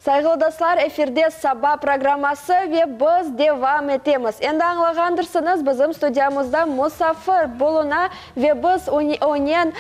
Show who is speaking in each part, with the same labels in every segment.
Speaker 1: Sayğılı dostlar, efirde Saba programması ve biz devam etemiz. Endi añlağandırsıñız, bizim studiyamızda musafir buluna ve biz onen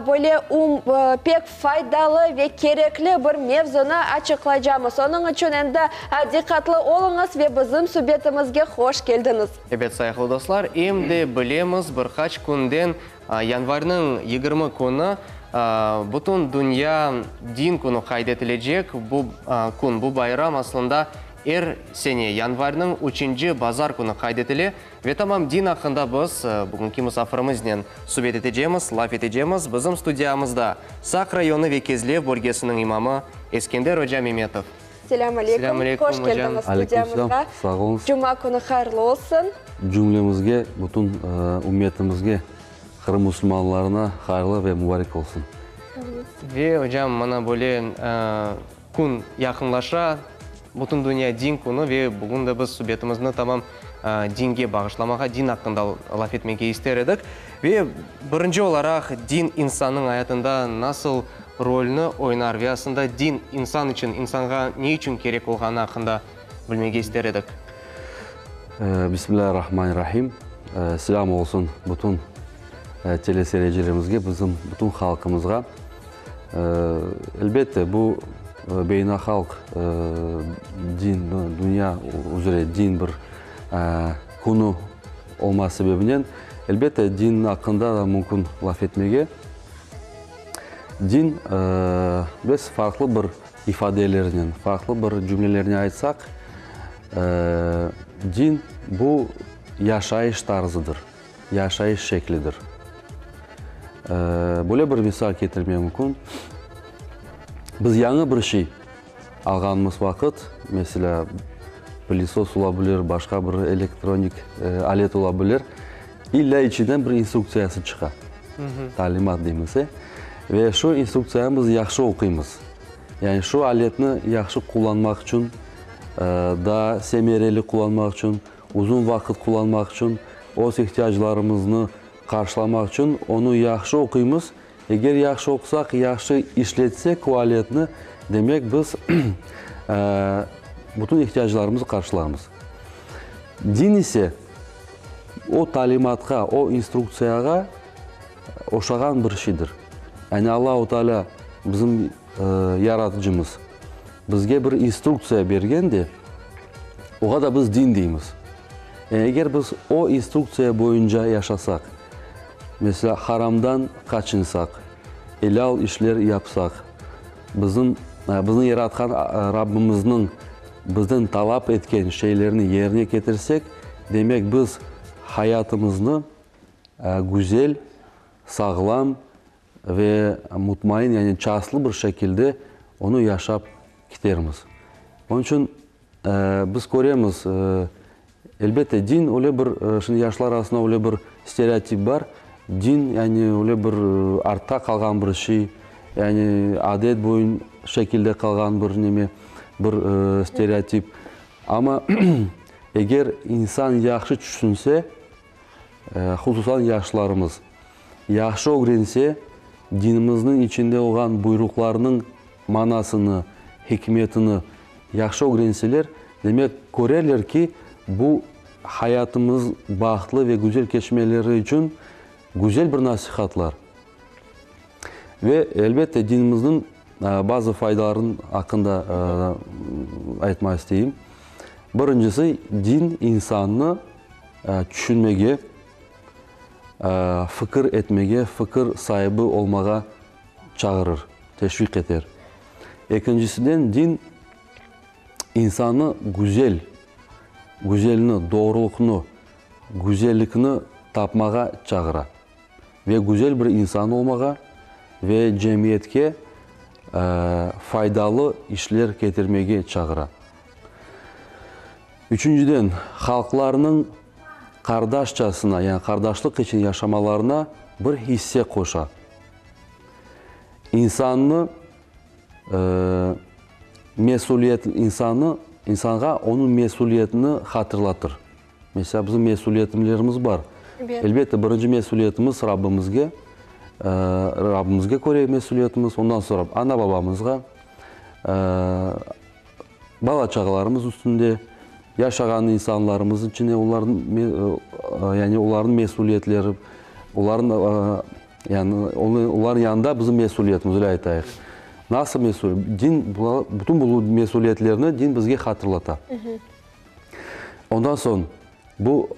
Speaker 1: böyle pek faydalı ve kerekli bir mevzunı açıqlaycamız. Onıñ içün endi diqqatlı oluñız ve bizim subetimizge hoş keldiñiz.
Speaker 2: Ebet, sayğılı dostlar, em de bilemiz, bir qaç künden, yanvarniñ 20 künü, bütün dünya din künü qayd etilecek. Bu kün, bu bayram aslında er sene yanvarniñ üçünci bazar künü qayd etile. Ve tamam din aqqında biz bugünki musafirimiznen subet etecemiz, laf etecemiz. Bizim studiyamızda Saq rayonı ve Kezlev bölgesiniñ imamı Eskender oca Memetov.
Speaker 1: Selâm aleyküm, hoş keldiñiz studiyamızğa.
Speaker 3: Sağ oluñız.
Speaker 1: Cuma künü hayırlı olsun.
Speaker 3: Cümlemizge, bütün ümmetimizge, Qırım musulmanlarına hayırlı ve mubarek olsun.
Speaker 2: Ve, ocam, mana böyle kün yaqınlaşa, Bütün dünya din künü ve bugün de biz subetimizni tamam dinge bağışlamağa, din aqqında laf etmege ister edik. Ve birinci olaraq din insannıñ ayatında nasıl rolni oynar ve aslında din insan içün, insanğa ne içün kerek olğanı aqqında bilmege ister edik.
Speaker 3: Bismillâhirrahmanirrahim. Selâm olsun bütün teleseyircilerimizge, bizim bütün halqımızğa. Elbette, bu beynâhalq din, dünya üzre din bir künü olma sebebinen, elbette, din aqqında da mümkün laf etmege. Din, biz farqlı bir ifadelernen, farqlı bir cümlelernen aytsaq, din, bu yaşayış tarzıdır. Yaşayış şeklidir. Böyle bir misal ketirmek mümkün. Biz yañı bir şey alğanımız vaqıt, meselâ, pılesos ola bilir, başqa bir elektronik alet ola bilir, illâ içinden bir instruktsiyası çıqa, talimat deymiz, e? Ve şu instruktsiyanı biz yahşı oquymız. Yani şu aletni yahşı qullanmaq içün, daa semereli qullanmaq içün, Uzun vaqıt qullanmaq içün, öz ihtiyaclarımıznı qarşılamaq içün onı yahşı oquymız. Eger yahşı oqusaq, yahşı işletsek o aletni, demek biz bütün ihtiyaclarımıznı qarşılarmız. Din ise o talimatqa, o instruktsiyağa oşağan bir şeydir. Yani Allahu Teala bizim Yaratıcımız bizge bir instruktsiya bergen de, oğa da biz din deymiz. Yani eger biz o instruktsiya boyunca yaşasaq, meselâ, haramdan qaçınsaq, elâl işler yapsaq, bizim, bizni yaratqan Rabbimizniñ bizden talap etken şeylerini yerine ketirsek, demek biz hayatımıznı güzel, sağlam Ve mutmain, yani çaslı bir şekilde onı yaşap kitermiz. Onıñ içün biz köremiz, elbette, din öyle bir, şimdi yaşlar arasında öyle bir stereotip bar, din, yani öyle bir artta qalğan bir şey, yani adet boyun şekilde qalğan bir neme, bir stereotip. Amma eger insan yahşı tüşünse, hususan yaşlarımız, Yahşı ögrense, dinimizniñ içinde olğan buyruqlarnıñ manasını, hikmetini yahşı ögrenseler, demek, körerler ki, bu hayatımız bahtlı ve güzel keçmeleri içün güzel bir nasihatlar. Ve, elbette, dinimizniñ bazı faydalarınıñ aqqında aytmaq isteyim. Birincisi, din insannı tüşünmege, Fikir etmege, fikir saibi olmağa çağırır, teşviq eter. Ekincisiden, din insannı güzel, güzelni, doğrulıqnı, güzellikni tapmağa çağıra ve güzel bir insan olmağa ve cemiyetke faydalı işler ketirmege çağıra. Üçünciden, halqlarnıñ qardaşçasına, yani qardaşlıq içün yaşamalarına bir hisse qoşa. İnsannı mesüliyet, insannı, insanğa onıñ mesüliyetini hatırlatır. Meselâ, bizim mesüliyetimlerimiz bar. Elbette, birinci mesüliyetimiz Rabbimizge, Rabbimizge köre mesüliyetimiz, ondan soñra ana-babamızğa. Bala-çağalarımız üstünde, yaşağan insanlarımız içinde olarnıñ, yani olarnıñ mesüliyetleri, olarnıñ, yani olarnıñ yanında bizim mesüliyetimiz, öyle aytayıq. Nasıl mesüliyet? Din, bütün bu mesüliyetlerni din bizge hatırlata. Ondan soñ bu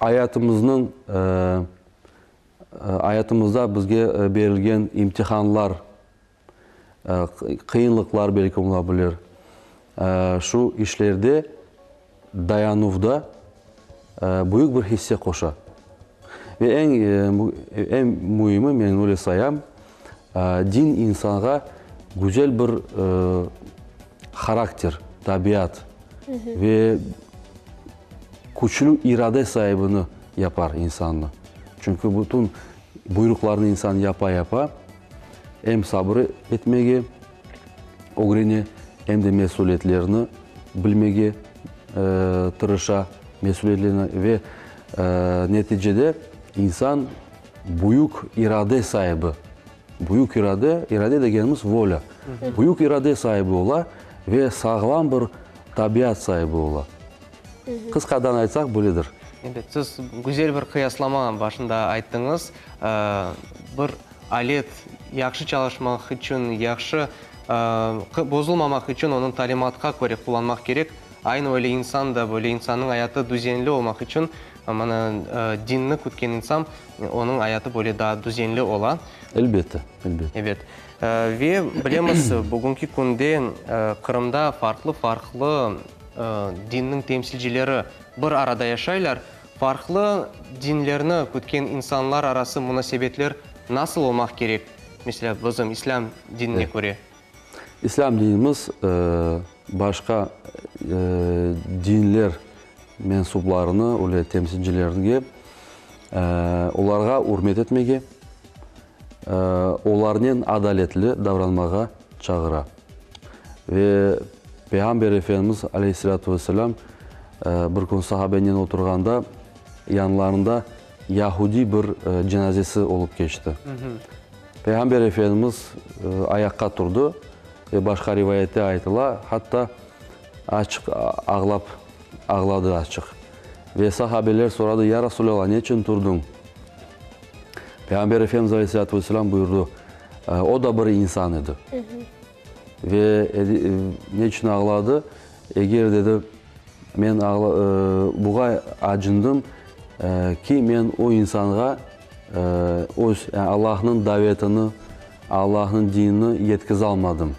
Speaker 3: ayatımıznıñ, ayatımızda bizge berilgen imtihanlar, qıyınlıqlar belki ola bilir, şu işlerde dayanuvda büyük bir hisse qoşa. Ve eñ, eñ müimi, men öyle sayam, din insanğa güzel bir harakter, tabiat ve küçlü irade saibini yapar insannı. Çünki bütün buyruqlarnı insan yapa-yapa, em sabır etmege ögrene, em de mesüliyetlerini bilmege tırışa, mesüliyetlerini ve neticede insan büyük irade saibi, büyük irade, irade degenimiz volâ, büyük irade saibi ola ve sağlam bir tabiat saibi ola. Qısqadan aytsaq, böyledir.
Speaker 2: Ebet, siz güzel bir qıyaslama başında ayttıñız. Bir alet yahşı çalışmaq içün, yahşı bozulmamaq içün onıñ talimatqa köre qullanmaq kerek. Aynı öyle insan da böyle insannıñ ayatı düzenli olmaq içün, mana, dinni kütken insan, onıñ ayatı böyle daa düzenli ola.
Speaker 3: Elbette, elbette.
Speaker 2: Ebet. Ve bilemiz, bugünki künde Qırımda farqlı-farqlı dinniñ temsilcileri bir arada yaşaylar. Farqlı dinlerni kütken insanlar arası munasebetler nasıl olmaq kerek, meselâ, bizim islâm dinine köre?
Speaker 3: İslâm dinimiz başqa dinler mensuplarını, öyle temsilcilerge, olarğa ürmet etmege, olarnen adaletli davranmağa çağıra. Ve Peyğamber Efendimiz aleyhissalâtu vesselâm bir kün sahabenen oturğanda, yanlarında yahudiy bir cenazesi olıp keçti. Peyğamber Efendimiz ayaqqa turdı ve başqa rivayette aytıla, hatta açıq ağlap ağladı açıq. Ve sahabeler soradı, Ya Resulallah, neçün turdıñ? Peyğamber Efendimiz aleyhissalâtu vesselâm buyurdı, O da bir insan edi. Ve neçün ağladı? Eger, dedi, men buğa acındım ki, men o insanğa öz, yani Allahnıñ davetini, Allahnıñ dinini yetkizalmadım.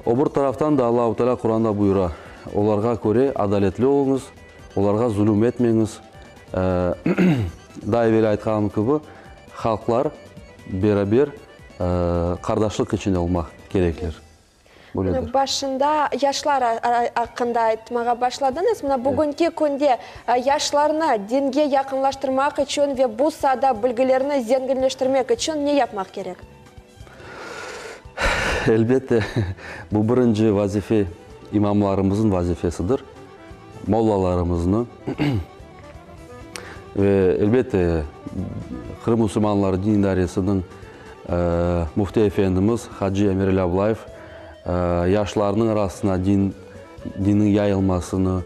Speaker 3: O bir taraftan da Allahu Teala Quranda buyura, Olarğa köre adaletli oluñız, olarğa zulüm etmeñiz. Daa evel aytqanım kibi, halqlar beraber qardaşlıq içinde olmaq kerekler. Böyledir.
Speaker 1: Başında yaşlar aqqında aytmağa başladıñız. Mına bugünki künde yaşlarnı dinge yaqınlaştırmaq içün ve bu saada bilgilerini zenginleştirmek içün ne yapmaq kerek?
Speaker 3: Elbette, bu birinci vazife imamlarımıznıñ vazifesidir, mollalarımıznı. Ve, elbette, Qırım musulmanları din idaresiniñ müfti efendimiz hacı Emirali Ablayev yaşlarnıñ arasına din, dinniñ yayılmasını,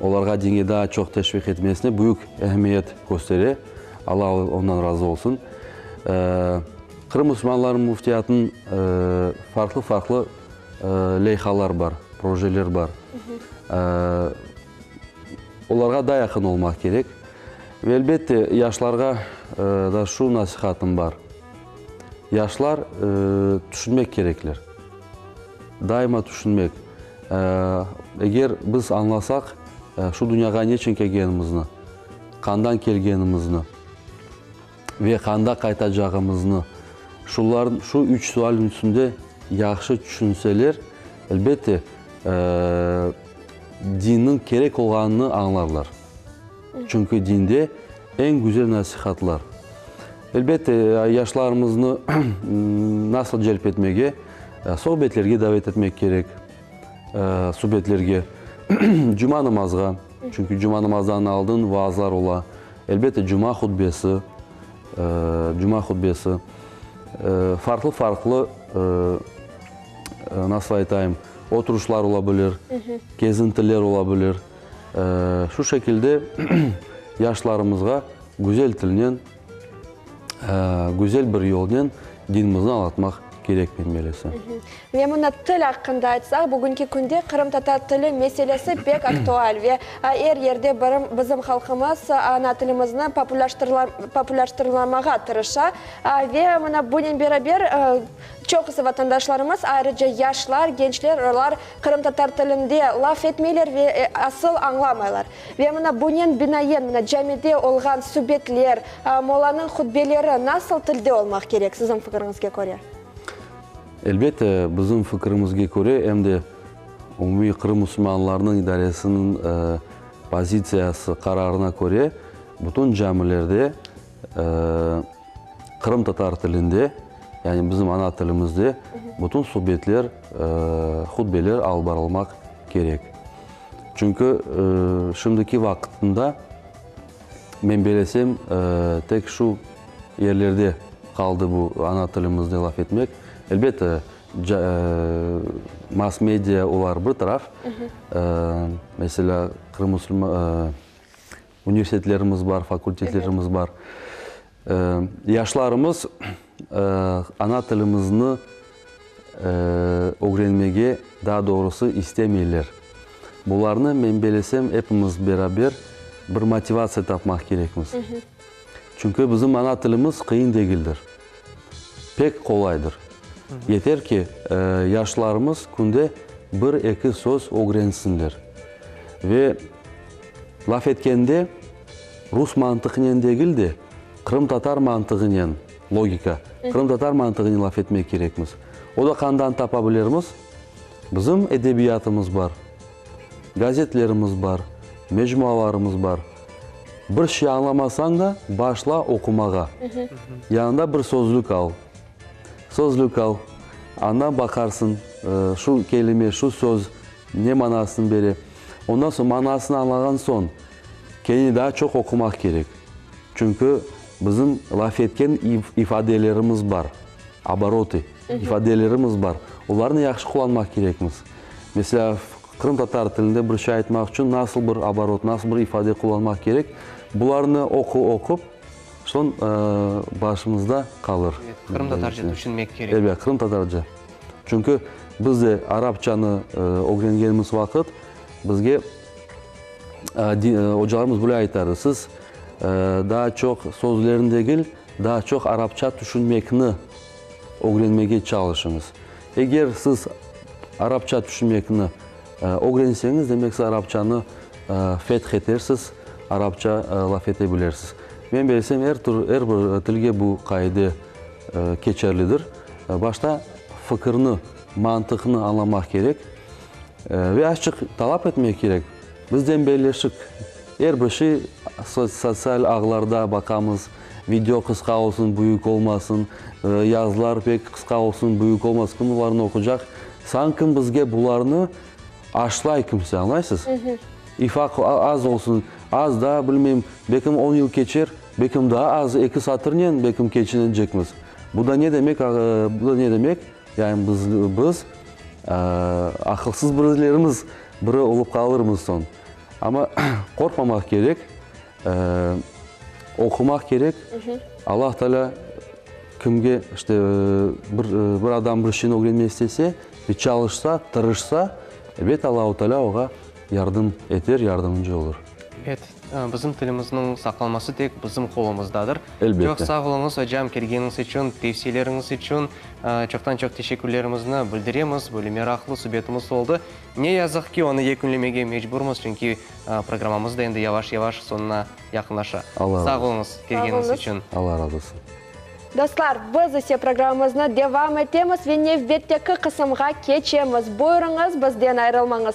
Speaker 3: olarğa dinge daa çoq teşviq etmesine büyük ehemmiyet köstere. Alla ondan razı olsun. Qırım musulmanları müftiyatınıñ farqlı-farqlı leyhalar bar, projeler bar. Olarğa daa yaqın olmaq kerek. Ve elbette, yaşlarğa da şu nasihatım bar. Yaşlar tüşünmek kerekler. Daima tüşünmek. Eger biz añlasaq şu dünyağa neçün kelgenimizni, qandan kelgenimizni ve qanda qaytacağımıznı, şular, şu üç sual üstünde yahşı tüşünseler, elbette, dinniñ kerek olğanını añlarlar. Çünki dinde eñ güzel nasihatlar. Elbette, yaşlarımıznı nasıl celp etmege? Sohbetlerge davet etmek kerek, subetlerge, cuma namazğa, çünki cuma namazdan aldın vaazlar ola. Elbette, cuma hutbesi, cuma hutbesi, farqlı-farqlı, nasıl aytayım, Oturışlar ola bilir, kezintiler ola bilir. Şu şekilde yaşlarımızğa güzel tilnen, güzel bir yolnen dinimizni añlatmaq kerek, men belesem.
Speaker 1: Ve mına til aqqında aytsaq, bugünki künde qırımtatar tili meselesi pek aktual ve er yerde bizim halqımız ana tilimizni populâştırlamağa tırışa. Ve mına bunen beraber çoqusı vatandaşlarımız, ayrıca yaşlar, gençler, olar qırımtatar tilinde laf etmeyler ve asıl añlamaylar. Ve mına bunen binaen, mına camide olğan subetler, mollanıñ hutbeleri nasıl tilde olmaq kerek, siziñ fikiriñizge köre?
Speaker 3: Elbette, bizim fikirimizge köre, em de Umumiy Qırım musulmanlarınıñ idaresiniñ pozitsiyası, qararına köre, bütün camilerde qırımtatar tilinde, yani bizim ana tilimizde bütün subetler, hutbeler alıp barılmaq kerek. Çünki şimdiki vaqıtında, men belesem, tek şu yerlerde qaldı bu ana tilimizde laf etmek. Elbette, mass-media olar bir taraf, meselâ, Qırım musulman universitetlerimiz bar, fakultetlerimiz bar. Yaşlarımız ana tilimizni ögrenmege, daa doğrusı, istemeyler. Bularnı, men belesem, epimiz beraber bir motivatsiya tapmaq kerekmiz. Çünki bizim ana tilimiz qıyın degildir. Pek qolaydır. Yeter ki, yaşlarımız künde bir-eki söz ögrensinler. Ve laf etkende rus mantıqnen degil de, qırımtatar mantığınen, logika, qırımtatar mantığınen laf etmek kerekmiz. O da qandan tapa bilermiz? Bizim edebiyatımız bar, gazetlerimiz bar, mecmualarımız bar. Bir şey añlamasañ da, başla oqumağa. Yanında bir sözlük al. Sözlük al, andan baqarsıñ, şu kelime, şu söz ne manasını bere. Ondan soñ manasını añlağan soñ, kene daa çoq oqumaq kerek. Çünki bizim laf etken ifadelerimiz bar, oborotı, ifadelerimiz bar. Olarnı yahşı qullanmaq kerekmiz. Meselâ, qırımtatar tilinde bir şey aytmaq içün nasıl bir oborot, nasıl bir ifade qullanmaq kerek, bularnı oqu, oqup, soñ başımızda qalır.
Speaker 2: Evet, qırımtatarca tüşünmek kerek.
Speaker 3: Elbet, qırımtatarca. Çünki biz de arapçanı ögrengenimiz vaqıt bizge ocalarımız böyle aytardı, siz daa çoq sözlerni degil, daa çoq arapça tüşünmekni ögrenmege çalışıñız. Eger siz arapça tüşünmekni ögrenseñiz, demek siz arapçanı feth etersiz, arapça laf ete bilersiz. Men belsem, er tür, er bir tilge bu qaide keçerlidir. Başta fikirni, mantıqnı añlamaq kerek ve azçıq talap etmek kerek. Biz dembelleşik, er bir şey sotsial ağlarda baqamız, video qısqa olsun, büyük olmasın, yazılar pek qısqa olsun, büyük olmasın, kim bularnı oqucaq? Sanki bizge bularnı aşlay kimse, añlaysız? İfaq az olsun, az daa, bilmeyim, belkim on yıl keçer, belkim daa az, eki satırnen belkim keçinecekmiz. Bu da ne demek, bu da ne demek? Yani biz, biz aqılsız birilerimiz biri olıp qalırmız soñ. Amma qorqmamaq kerek, oqumaq kerek. Allah Teala kimge işte bir, bir adam bir şeyni ögrenmek istese ve çalışsa, tırışsa, ebet Allahu Teala oğa yardım eter, yardımcı olur.
Speaker 2: Ebet, bizim tilimizniñ saqlanması tek bizim qolumızdadır.
Speaker 3: Elbette.
Speaker 2: Çoq sağ oluñız, ocam, kelgeniñiz içün, tevsiyeleriñiz içün. Çoqtan-çoq teşekkürlerimizni bildiremiz. Böyle meraqlı subetimiz oldı. Ne yazıq ki, onı yekünlemege mecburmız, çünki programmamız da endi yavaş-yavaş soñuna yaqınlaşa.
Speaker 3: Allah
Speaker 2: Sağ
Speaker 3: razı olsun.
Speaker 2: oluñız kelgeniñiz içün.
Speaker 3: Allah razı olsun.
Speaker 1: Dostlar, biz ise programmamıznı devam etemiz ve nevbetteki qısımğa keçemiz. Buyurıñız, bizden ayırılmañız.